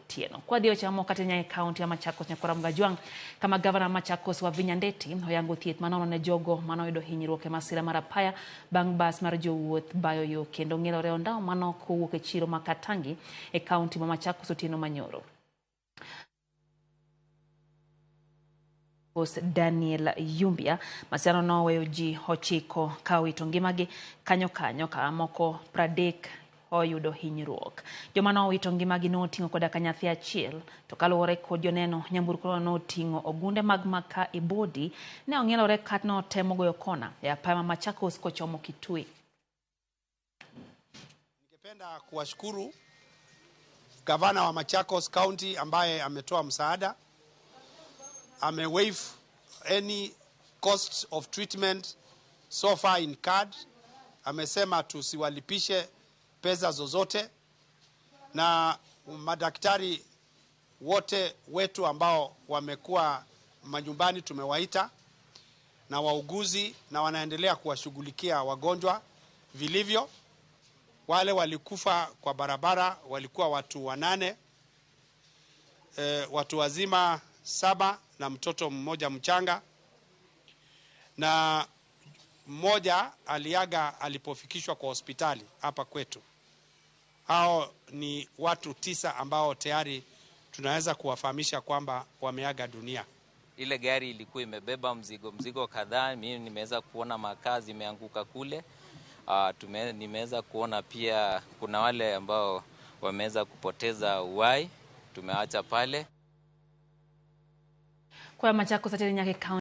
otieno. Kwadhi ochamo kata nyaka e kaunti ya Machakos nyakwara Mgajwang' kama gavana Machakos Wavinya Ndeti oyango thieth manono ne jogo manoyudo hinyruok e masira mar apaya bang' bas mar jowuoth bayo yo kendo ng'elore ondamo manok kowuok e chiro ma Katangi e kaunti ma Machakos otieno manyoro. Daniel Yumbia. Masirano noweyo ji 9 ka owito ngimagi kanyo kanyo ka moko 30 oyudo hinyruok. Joma nowito ngimagi noting'o koda ka nyathi achiel, to kaluwore kod joneno, nyamburko noting'o ogunde mag maka e bodi ne ong'ielore ka notemo goyo kona e apaya ma Machakos kochomo Kitui. Ningependa kuwashukuru gavana wa Machakos County ambaye ametoa msaada, ame waive any cost of treatment so far in card. Amesema tusiwalipishe pesa zozote, na madaktari wote wetu ambao wamekuwa manyumbani tumewaita, na wauguzi, na wanaendelea kuwashughulikia wagonjwa vilivyo. Wale walikufa kwa barabara walikuwa watu 8, watu wazima 7 na mtoto mmoja mchanga, na mmoja aliaga alipofikishwa kwa hospitali hapa kwetu. Hao ni watu 9 ambao tayari tunaweza kuwafahamisha kwamba wameaga dunia. Ile gari ilikuwa imebeba mzigo kadhaa. Mimi nimeweza kuona makaa zimeanguka kule. Nimeweza kuona pia kuna wale ambao wameweza kupoteza uhai, tumeacha pale. Kwa Machakos ateri nyake.